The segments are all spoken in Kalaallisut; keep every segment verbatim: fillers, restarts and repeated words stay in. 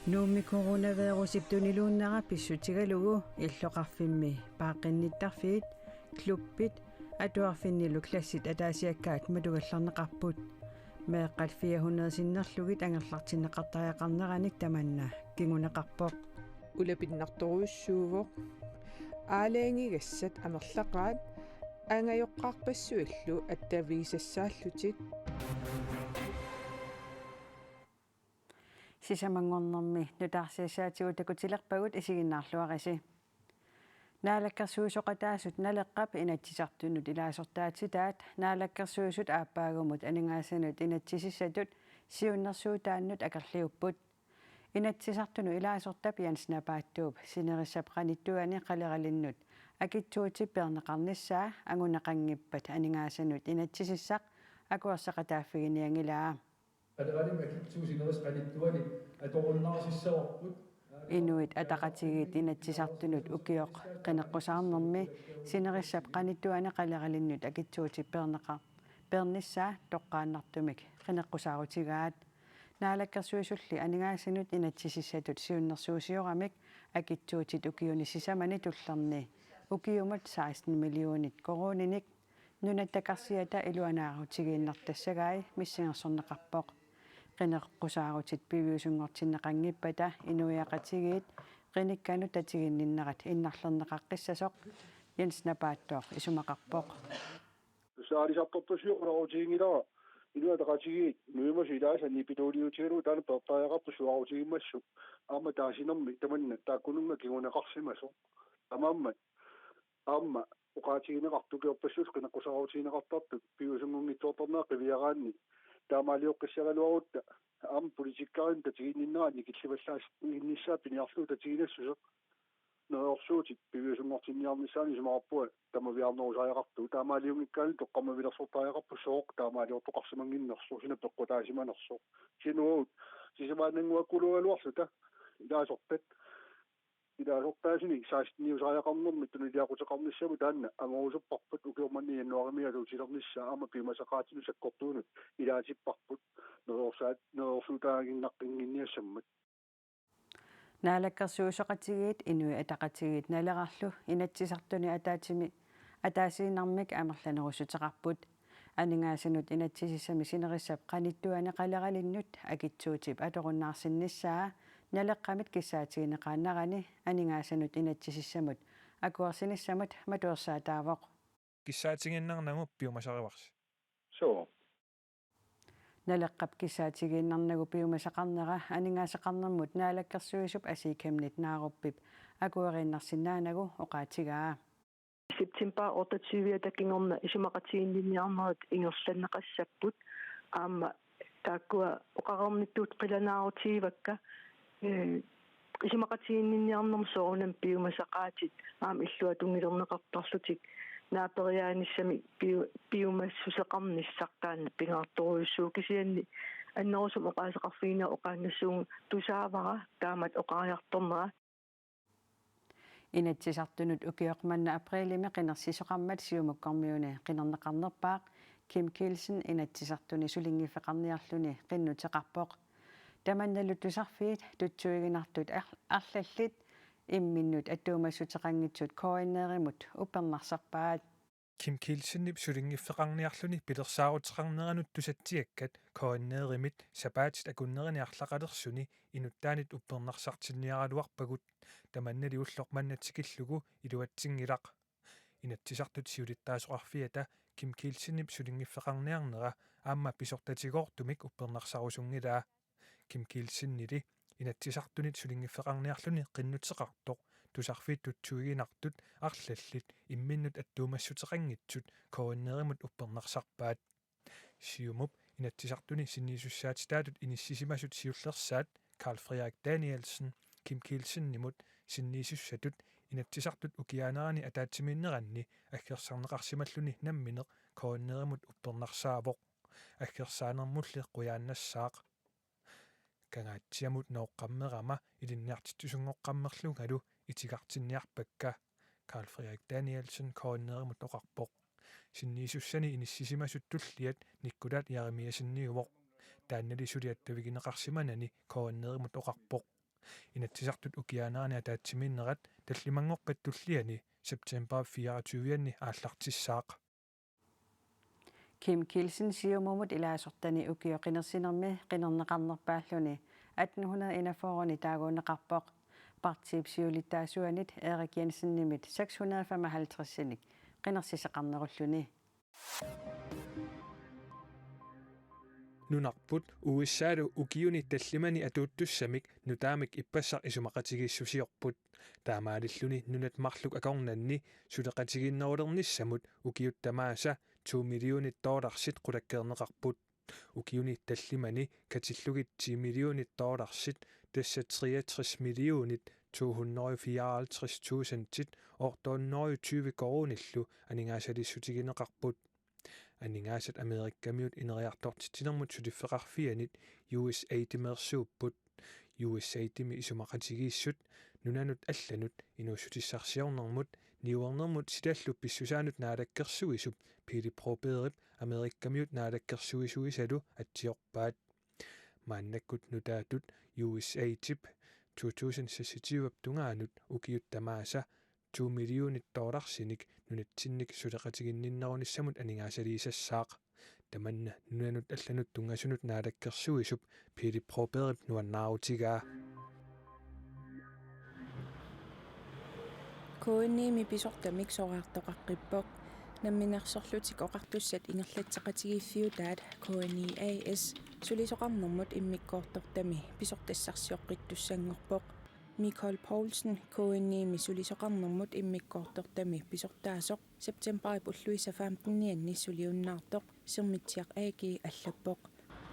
Nuummi coronavirusip tuniluunnera pissutigalugu illoqarfimmi paaqqinnittarfiit, klubbit, atuarfinnilu klassit ataasiakkaat matugallarneqarput. Meeqqat fire hundrede sinnerlugit angerlartinneqartariaqarneranik tamanna kinguneqarpoq. Ulapinnartorujussuuvoq. Aalajangigassat amerlaqaat angajoqqaarpassuillu attavigisassaallutik. Sisamanngornermi nutaarsiassaatigut takutilerpagut, isiginnaarluarisi. Naalakkersuisooqataasut Naleqqap Inatsisartunut ilaasortaatitaat Naalakkersuisut aappaagumut aningaasanut inatsisissatut siunnersuutaannut akerliupput. Inatsisartunut ilaasortap Jens Napaattuup sinerissap qanittuani qaleralinnut akitsuutip peerneqarnissaa anguneqanngippat aningaasanut inatsisissaq akuerseqataaffiginianngilaa. Qaleralimmik akitsuut sinerissap qanittuani atorunnaarsissavarput. Inuit Ataqatigiit Inatsisartunut ukioq qineqqusaarnermi sinerissap qanittuani qaleralinnut akitsuutip peerneqa-, peernissaa toqqaannartumik qineqqusaarutigaat. Naalakkersuisulli aningaasanut inatsisissatut siunnersuusioramik akitsuutit ukiuni sisamani tullerni ukiumut seksten millionit koruuninik nunatta karsiata iluanaarutigiinnartassagai missingersorneqarpoq. Qineqqusaarutit piviusunngortinneqanngippata inuiaqatigiit qinikkanut tatiginninnerat innarlerneqaqqissasoq Jens Napaattooq isumaqarpoq. Tassa aalisartorpassuit oqaloqatiginngilara Inuit Ataqatigiit nuimasut ilaasa nipiluuliutigalugu taanna peertariaqartoq suaarutigimassuk. Aamma taasinermi tamanna taakkununnga kinguneqarsimasoq. Taamaammat aamma oqaatigineqartut ukiorpassuillu qineqqusaarutigineqartartut piviusunngunngitsoortarnerat qiviaraanni taamaalioqqissagaluarutta aamma politikkerinik tatiginninnerannik killivallaasinnissaa piniarlugu tatiginassuseq. Neriorsuutit piviusunngortinniarnissaannik isumaqarpunga tamaviaarnerusariaqartugut, taamaaliunngikkaanni toqqammavilersortariaqarpugut sooq taamaaliortoqarsimannginnersoq, suna peqqutaasimanersoq. Kisianni uagut sisamaannannguakkuluugaluarluta ilaasortat, ilaasortaasunik seksteniusariaqarnermik tuniliaquteqarnissamut taanna angorusupparput, ukioq manna januaarimiit atuutilernissaa aamma piumasaqaatinut sakkortuunut ilaatipparput neriorsaat-, neriorsuutaaginnaqqinnginniassammat. Naalakkersuisooqatigiit Inuit Ataqatigiit Nalerarlu Inatsisartuni ataatsimi-, ataasiinnarmik amerlanerussuteqarput. Aningaasanut inatsisissami sinerissap qanittuani qaleralinnut akitsuutip atorunnaarsinnissaa Naleqqamit kissaatigineqaannarani aningaasanut inatsisissamut akuersinissamut matuersaataavoq. Kissaatigiinnarnagu piumasarivarsi. Suu. Naleqqap kissaatigiinnarnagu piumasaqarnera aningaasaqarnermut naalakkersuisup Asii Chemnitz Naaruppip akueriinnarsinnaanagu oqaatigaa. September otteogtyve-ata kingorna isumaqatiginninniarnerit ingerlanneqassapput. Aamma taakkua oqareernittut qilanaarutigivakka, ee, isumaqatiginninniarnermut soorunami piumasaqaatit aamma illuatunngilernaqartarlutik naaperiaanissamik piu-, piumassuseqarnissaq taanna pingaartorujussuuvoq, kisianni annerusumik oqaaseqarfigineq oqaannassuunga tusaavara taamatut oqariartornera. Inatsisartunut ukioq manna aprilimi qinersisoqarmat Siumukkormiuni qinerneqarnerpaaq Kim Kielsen Inatsisartuni sulinngiffeqarniarluni qinnuteqarpoq. Tamannalu tusarfiit tutsuiginartut ar-, arlallit imminnut attuumassuteqanngitsut K N R-imut uppernarsarpaat. Kim Kielsenip sulinngiffeqarniarluni pilersaaruteqarneranut tusatsiakkat K N R-imit sapaatit akunnerini arlaqalersuni inuttaanit uppernarsartinniaraluarpagut, tamannali ulloq manna tikillugu iluatsinngilaq. Inatsisartut siulittaasoqarfiata Kim Kielsenip sulinngiffeqarniarnera aamma pisortatigoortumik uppernarsarusunngilaa. Kim Kielsenili Inatsisartunit sulinngiffeqarniarluni qinnuteqartoq tusarfiit tutsuiginartut arlallit imminnut attuumassuteqanngitsut K N R-imut uppernarsarpaat. Siumup Inatsisartuni sinniisussaatitaatut inissisimasut siullersaat Karl Frederik Danielsen Kim Kielsenimut sinniisussatut Inatsisartut ukiaanerani ataatsimiinneranni aggersarneqarsimalluni nammineq K N R-imut uppernarsaavoq. Aggersaanermulli qujaannassaaq. Kangaatsiamut nooqqammerama ilinniartitsisunngoqqammerlungalu itigartinniarpakka, Karl Frederik Danielsen K N R-imut oqarpoq. Sinniisussani inissisimasut tulliat Nikkulaat Jeremiasseniuvoq. Taannali suli attavigineqarsimanani K N R-imut oqarpoq. Inatsisartut ukiaanerani ataatsimiinnerat tallimanngorpat tulliani september fireogtyve-anni aallartissaaq. Kim Kielsen Siumumut ilaasortani ukiut qinersinermi qinerneqarnerpaalluni atten hundrede enogfyrre-ni taaguunneqarpoq. Partiip siulittaasuanit Erik Jensenimit seks hundrede femoghalvtreds-inik qinersisaqarnerulluni. Nunarput U S A-lu ukiuni tallimani atuuttussamik nutaamik ippassaq isumaqatigiissusiorput. Taamaalilluni nunat marluk akornanni suleqatigiinnerulernissamut ukiut tamaasa to millionit dollarsit qulakkeerneqarput. Ukiuni tallimani katillugit ti millionit dollarsit, tassa treogtres millionit to hundrede fireoghalvtreds tusindit ottehundrede tyve koruunillu aningaasaliissutigineqarput. Aningaasat Amerikamiut ineriartortitsinermut suliffeqarfianit U S A-imeersuupput. U S A-imi isumaqatigiissut nunanut allanut inuussutissarsiornermut niuernermut silallu pissusaanut naalakkersuisup Pele Brobergip Amerikamiut naalakkersuisuisalu atsiorpaat. Maannakkut nutaatut U S A-ip to tusind seksogtyve-p tungaanut ukiut tamaasa to millionit dollarsinik nunatsinnik suleqatiginninnerunissamut aningaasaliisassaaq. Tamanna nunanut allanut tunngasunut naalakkersuisup Pele Brobergip nuannaarutigaa. K N I-mi pisortamik soraartoqaqqippoq. Namminersorlutik Oqartussat ingerlatseqatigiiffiutaat K N I A/S sulisoqarnermut immikkoortortami pisortassarsioqqittussanngorpoq. Michael Poulsen, K N I-mi sulisoqarnermut immikkoortortami pisortaasoq, septembarip ulluisa femten-ianni suliunnaartoq, Sermitsiaq A G allappoq.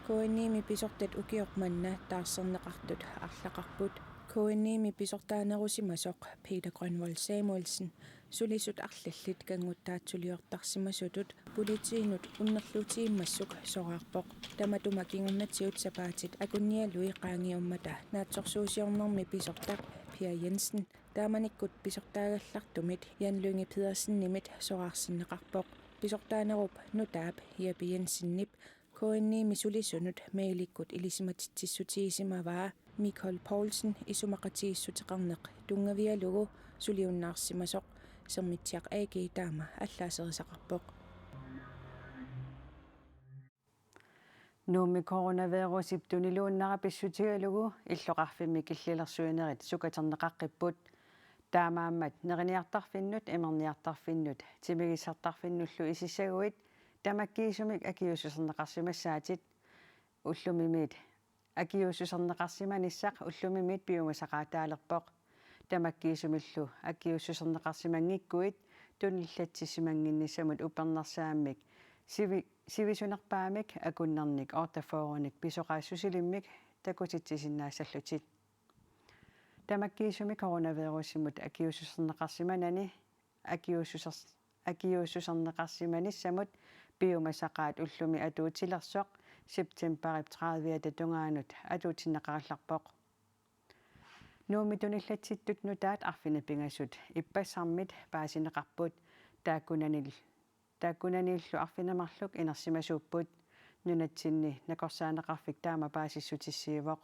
K N I-mi pisortat ukioq manna taarserneqartut arlaqarput. K N I-mi pisortaanerusimasoq Peter Grønvold Samuelsen sulisut arlallit kannguttaatsuliortarsimasutut politiinut unnerluutigiimmassuk soraarpoq. Tamatuma kingornatigut sapaatit akunnialui qaangiummata naatsorsuusiornermi pisortaq Pia Jensen taamanikkut pisortaagallartumit Jan Lynge Pedersenimit soraarsinneqarpoq. Pisortaanerup nutaap Jeppe Jensenip K N I-mi sulisunut mailikkut ilisimatitsissutigisimavaa. Michael Poulsen isumaqatigiissuteqarneq tunngavigalugu suliunnaarsimasoq, Sermitsiaq A G taama allaaserisaqarpoq. Nuummi coronavirusip tuniluunnera pissutigalugu illoqarfimmi killilersuinerit sukaterneqaqqipput. Taamaammat neriniartarfinnut, imerniartarfinnut, timigissartarfinnullu isissaguit tamakkiisumik akiuussuserneqarsimassaatit. Ullumimiit akiuussuserneqarsimanissaq ullumimiit piumasaqaataalerpoq. Tamakkiisumillu akiuussuserneqarsimanngikkuit tunillatsissimannginnissamut upernarsaammik sivi-, sivisunerpaamik akunnernik otteogfyrrenik pisoqaassusilimmik takutitsisinnaassallutit. Tamakkiisumik coronavirusimut akiuussuserneqarsimanani akiuussusers-, akiuussuserneqarsimanissamut piumasaqaat ullumi atuutilersoq septembarip tredive-ata tungaanut atuutsinneqarallarpoq. Nuummi tunillatsittut nutaat arfineq-pingasut ippassarmit paasineqarput, taakkunanil-, taakkunaniillu arfineq-marluk inersimasuupput. Nunatsinni nakorsaaneqarfik taama paasissutissiivoq.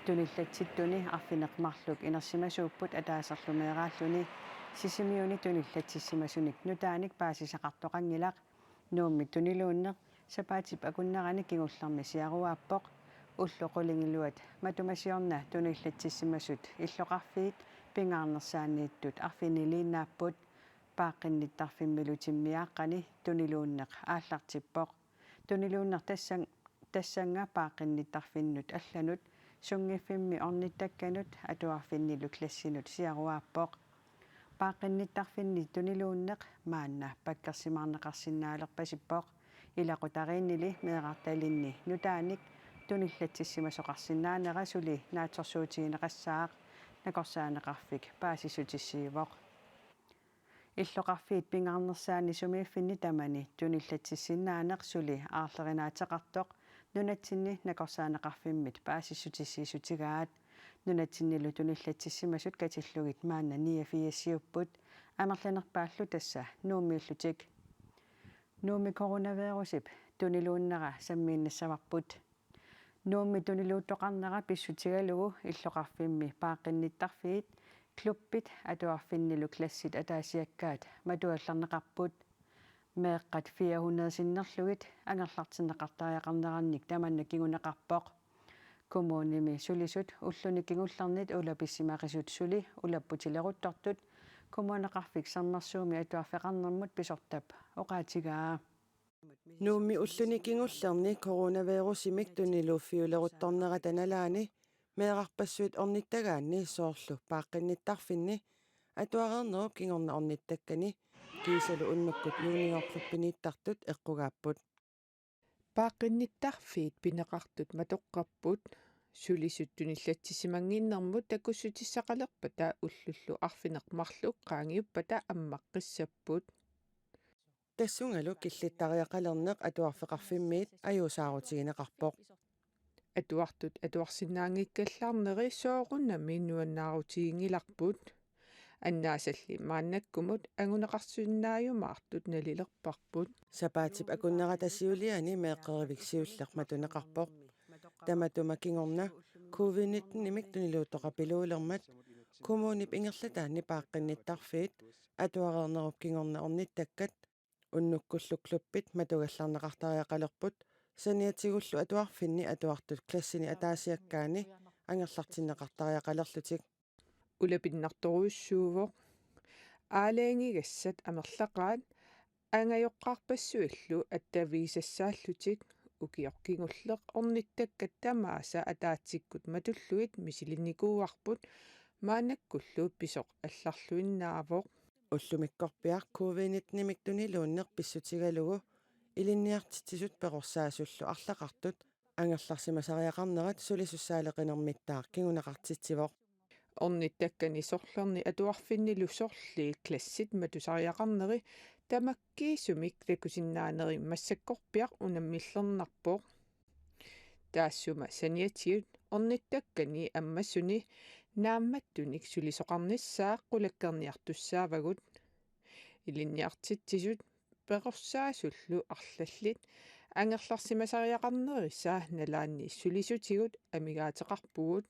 Tunillatsittuni arfineq-marluk inersimasuupput ataaserlu meeraalluni. Sisimiuni tunillatsissimasunik nutaanik paasisaqartoqanngilaq. Nuummi tuniluunneq sapaatip akunnerani kingullermi siaruaappoq. Ullut qulingiluat matuma siorna tunillatsissimasut illoqarfiit pingaarnersaanniittut arfiniliinnaapput. Paaqqinnittarfimmilu timmiaaqqani tuniluunneq aallartippoq. Tuniluunneq tassan-, tassannga paaqqinnittarfinnut allanut, sunngiffimmi ornittakkanut atuarfinnilu klassinut siaruaappoq. Paaqqinnittarfinni tuniluunneq maanna pakkersimaarneqarsinnaalerpasippoq. Ilaqutariinnili meerartalinni nutaanik tunillatsissimasoqarsinnaanera suli naatsorsuutigineqassaaq, nakorsaaneqarfik paasissutissiivoq. Illoqarfiit pingaarnersaanni sumiiffinni tamani tunillatsissinnaaneq suli aarlerinaateqartoq nunatsinni nakorsaaneqarfimmit paasissutissiissutigaat. Nunatsinnilu tunillatsissimasut katillugit maanna niogfirsiupput, amerlanerpaallu tassa Nuummiillutik. Nuummi coronavirusip tuniluunnera sammiinnassavarput. Nuummi tuniluuttoqarnera pissutigalugu illoqarfimmi paaqqinnittarfiit, klubbit atuarfinnilu klassit ataasiakkaat matugallarneqarput. Meeqqat fire hundrede sinnerlugit angerlartinneqartariaqarnerannik tamanna kinguneqarpoq. Kommunimi sulisut ulluni kingullerni ulapissimaqisut suli ulapputileruttortut Kommuneqarfik Sermersuumi atuarfeqarnermut pisortap oqaatigaa. Nuummi ulluni kingullerni coronavirusimik tuniluuffiuleruttornerata nalaani meerarpassuit ornittagaanni soorlu paaqqinnittarfinni atuareernerup kingorna ornittakkani kiisalu unnukkut juniorklubbiniittartut eqqugaapput. Paaqqinnittarfiit pineqartut matoqqapput, sulisut tunillatsisimannginnermut takussutissaqalerpata ullullu arfineq-marluk qaangiuppata ammaqqissapput. Tassungalu killittariaqalerneq atuarfeqarfimmiit ajuusaarutigineqarpoq. Atuartut atuarsinnaanngikkallarneri soorunami nuannaarutiginngilarput. Annaasalli maannakkumut anguneqarsinnaajumaartut nalilerparput. Sapaatip akunnerata siuliani meeqqerivik siulleq matuneqarpoq. Tamatuma kingorna covid nitten-imik tuniluuttoqapiluulermat kommunip ingerlataanni paaqqinnittarfiit atuareernerup kingorna ornittakkat unnukkullu klubbit matugallarneqartariaqalerput saniatigullu atuarfinni atuartut klassini ataasiakkaani angerlartinneqartariaqalerlutik. Ulapinnartorujussuuvoq. Aalajangigassat amerlaqaat angajoqqaarpassuillu attavigisassaallutik. Ukioq kingulleq ornittakkat tamaasa ataatsikkut matullugit misilinnikuuarput, maannakkullu pisoq allarluinnaavoq. Ullumikkorpiaq covid nitten-imik tuniluunneq pissutigalugu ilinniartitsisut perorsaasullu arlaqartut angerlarsimasariaqarnerat sulisussaaleqinermittaaq kinguneqartitsivoq. Ornittakkani sorlerni atuarfinnilu sorliit klassit matusariaqarneri tamakkiisumik takusinnaaneri massakkorpiaq unammillernarpoq. Taassuma saniatigut ornittakkani ammasuni naammattunik sulisoqarnissaat qulakkeerniartussaavagut. Ilinniartitsisut perorsaasullu arlallit angerlarsimasariaqarnerisa nalaanni sulisutigut amigaateqarpugut.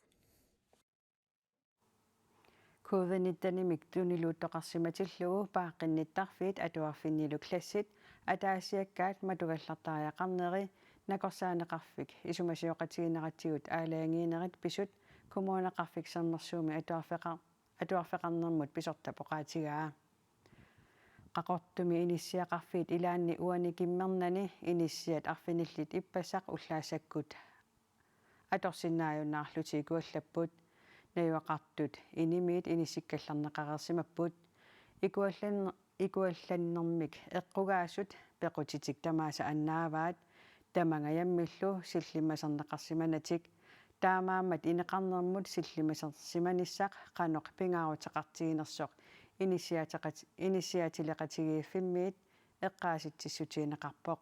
Covid nitten-imik tuniluuttoqarsimatillugu paaqqinnittarfiit atuarfinnilu klassit ataasiakkaat matugallartariaqarneri Nakorsaaneqarfik Isumasioqatigiinneratigut aalajangiinerit pisut Kommuneqarfik Sermersuumi atuarfeqar-, atuarfeqarnermut pisortap oqaatigaa. Qaqortumi inissiaqarfiit ilaanni uani kimmernani inissiat arfinillit ippassaq ullaassakkut atorsinnaajunnaarlutik ikuallapput. Najugaqartut inimiit inissikkallarneqareersimapput. Ikuallan-, ikuallannermik eqqugaasut pequtitik tamaasa annaavaat, tamangajammillu sillimmaserneqarsimanatik. Taamaammat ineqarnermut sillimmasersimanissaq qanoq pingaaruteqartiginersoq inissiaateqat-, inissiaatileqatigiiffimmiit eqqaasitsissutigineqarpoq.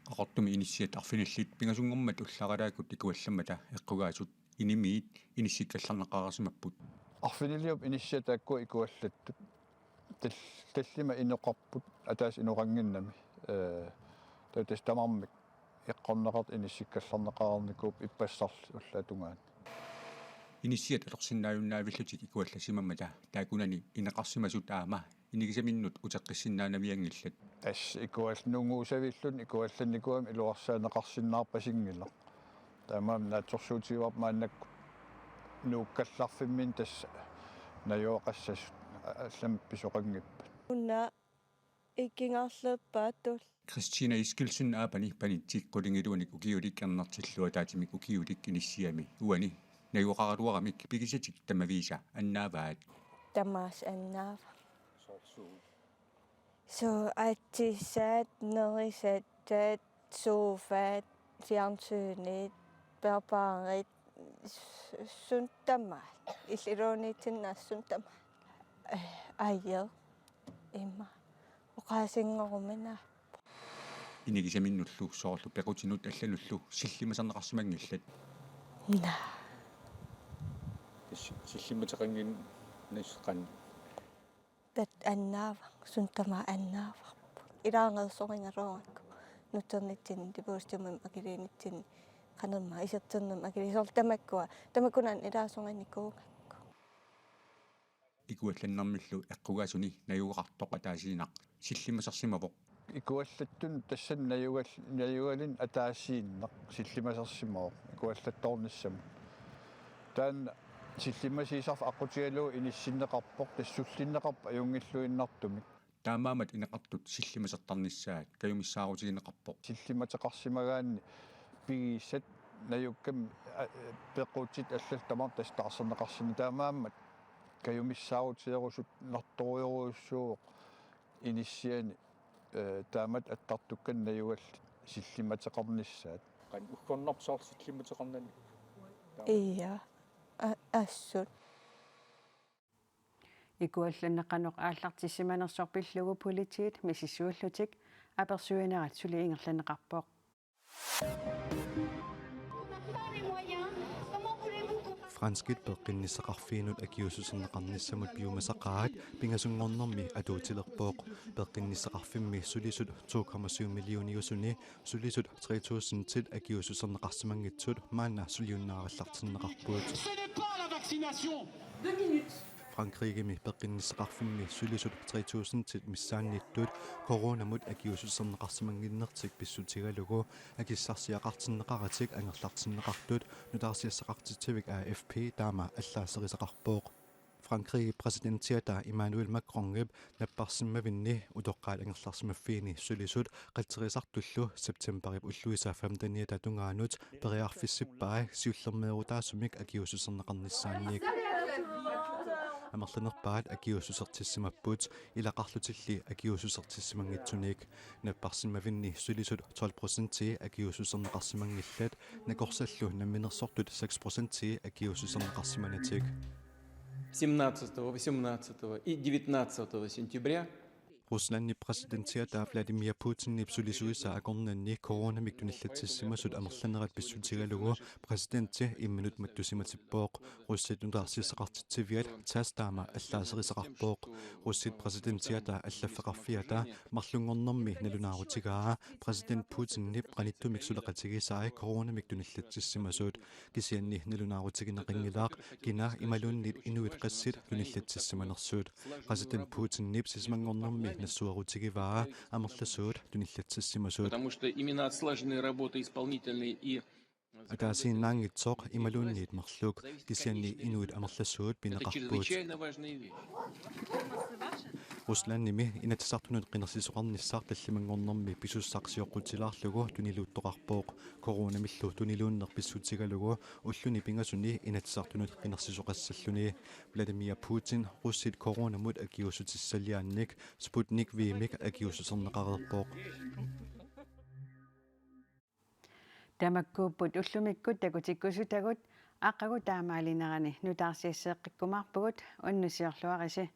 Qaqortumi inissiat arfinillit pingasunngormat ullaaralaakkut ikuallammata eqqugaasut inimiit inissikkallarneqareersimapput. Arfiniliup inissiat taakku ikuallattut tal-, tallima inoqarput ataaseq inoqannginnami. Ee, taava tassa tamarmik eqqorneqartut inissikkallarneqareernikuupput ippassarli ullaap tungaani. Inissiat atorsinnaajunnavillutik ikuallassimammata taakkunani ineqarsimasut aamma inigisaminnut uteqqissinnaanavianngillat. Tassa ikuall-, nunguusavilluni ikuallannikuugami iluarsaaneqarsinnaarpasinngilaq. Taamaammat naatsorsuutigaarput maannakkut nuukkallarfimminni tassa najugaqassasut allamik pisoqanngippat. Una ikingaarlerpaatut. Christina Eskildsen aapani panitsi qulingiluanik ukiulik annertilluataatimik ukiulik inissiami uani najugaqaraluaramik pigisatik tamaviisa annaavaat. Tamaasa annaava. Suu, atsisaat, nerisaat, sofaat, fjernsynit, bærbarit, s-, suut tamaat. Illit iluaniitinnaasat suut tamaat. Ee, ajeq. Ima. Oqaasinngoruminaa. Inigisaminnullu soorlu pequtinut allanullu sillimmaserneqarsimanngillat. Naa. Tassa sillimmateqannginnassaq qanoq? Tassa annaavara, suut tamaat annaavarput. Ilaangersoringaluarakku. Nutsernitsinni, depositumimik akiliinitsinni, qanormaa iserternimmi akiliisoq tamakkua, tamakkua ilaasornikuugakku. Ikuallannermillu eqqugaasuni najugaqartoq ataasiinnaq sillimasersimavoq. Ikuallattut tassani najugal-, najugalini ataasiinnaq sillimasersimavoq ikuallattoornissamut. Taanna sillimasiisarfik aqqutigalugu inissinneqarpoq, tassullinneqarpoq ajunngilluinnartumik. Taamaammat ineqartut sillimasertarnissaat kajumissaarutigineqarpoq. Sillimateqarsimagaanni pigisatit najukkamik, a, peqqutit allallu tamaasa tassa taarserneqarsinnaavoq, taamaammat kajumissaarutigerusunnartorujorujussuuvoq inissiani, eh, taamatut attartukkani najugallit sillimateqarnissaat. Qanoq uggornarpoq soorlu sillimateqarnani? Ia, a-, assut. Ikuallanneq qanoq aallartissimanersoq pillugu politiit misissuillutik apersuinerat suli ingerlanneqarpoq. Franskit peqqinnissaqarfiinut akiuussuserneqarnissamut piumasaqaat pingasunngornermi atuutilerpoq. Peqqinnissaqarfimmi sulisut to komma syv millioniusuni sulisut tre tusindit akiuussuserneqarsimanngitsut maanna suliunnaarallartinneqarput. Ce n'est pas la vaccination. Frankrigimi peqqinnissaqarfimmi sulisut tre tusindit missaanniittut coronamut akiuussuserneqarsimannginnertik pissutigalugu akissarsiaqartinneqaratik angerlartinneqartut nutaarsiassaqartitsivik A F P taama allaaserisaqarpoq. Frankrigip præsidentiata Emmanuel Macronip napparsimmavinni utoqqaat angerlarsimaffiini sulisut qatserisartullu septemberip ulluisa femteniata tungaanut periarfissippai siullermeerutaasumik akiuussuserneqarnissaannik. Amerlanerpaat akiuussusertissimapput ilaqarlutilli akiuussusertissimanngitsunik. Napparsimmavinni sulisut tolv procentii akiuussuserneqarsimanngillat, nakorsallu namminersortut seks procentii akiuussuserneqarsimanatik. Семнадцатого, восемнадцатого и девятнадцатого сентября Ruslandip præsidentiata Vladimir Putinip sulisuisa akornanni coronamik tunillatsissimasut amerlanerat pissutigalugu præsidenti imminut mattusimatippoq. Russit nutaarsiassaqartitsiviat TASS taama allaaserisaqarpoq. Russit præsidentiata allaffeqarfiata marlunngornermi nalunaarutigaa præsident Putinip qanittumik suleqatigisai coronamik tunillatsissimasut. Kisianni nalunaarutigineqanngilaq kina imaluunniit inuit qassit tunillatsissimanersut. Præsident Putinip sisamanngornermi nassuerutigivaa amerlasuut tunillatsissimasut. Потому что именно от слаженной работы исполнительной и Ataasiinnaanngitsoq imaluunniit marluk, kisianni inuit amerlasuut pineqarput. Ruslandimi Inatsisartunut qinersisoqarnissaq tallimanngornermi pisussaq sioqqutilaarlugu tuniluuttoqarpoq. Coronamillu tuniluunneq pissutigalugu ulluni pingasuni Inatsisartunut qinersisoqassalluni. Vladimir Putin russit coronamut akiuussutissaliaannik Sputnik V-mik akiuussuserneqareerpoq. Tamakkuupput ullumikkut takutikkusutagut, aqagu taamaalinerani nutaarsiasseeqqikkumaarpugut, unnussiorluarisi.